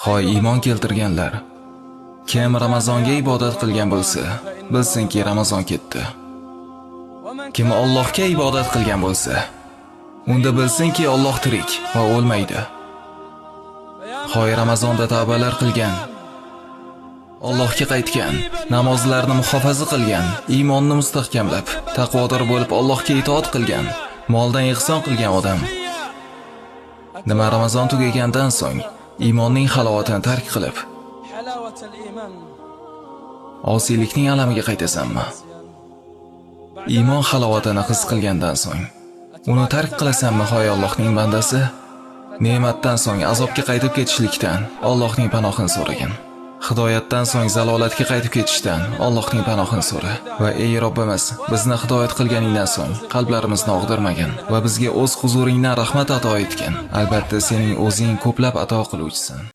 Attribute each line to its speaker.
Speaker 1: Hoy iymon keltirganlar! Kim Ramazonga ibodat qilgan bo'lsa, bilsinki, Ramazon ketdi. Kim Allohga ibodat qilgan bo'lsa, unda bilsinki, Alloh tirik va o'lmaydi. Hoy Ramazonda tavbalar qilgan, Allohga qaytgan, namozlarni muhofaza qilgan, iymonni mustahkamlab, taqvodor bo'lib Allohga itoat qilgan, moldan ihson qilgan odam. Nima, Ramazon tugagandan so'ng iymonning halovatini tark qilib,
Speaker 2: حلاوة الإيمان
Speaker 1: osiylikning alamiga qaytasanmi? Iymon halovatini his qilgandan so'ng uni tark qilasanmi, hoy Allohning bandasi? Ne'matdan so'ng azobga qaytib ketishlikdan Allohning panohini so'ragin. Hidoyatdan so'ng zalolatga qaytib ketishdan Allohning panohini so'ra. Va ey Robbimiz, bizni hidoyat qilganingdan so'ng qalblarimizni og'dirmagin va bizga o'z huzuringdan rahmat ato etgin. Albatta, sening o'zing ko'plab ato qiluvchisan.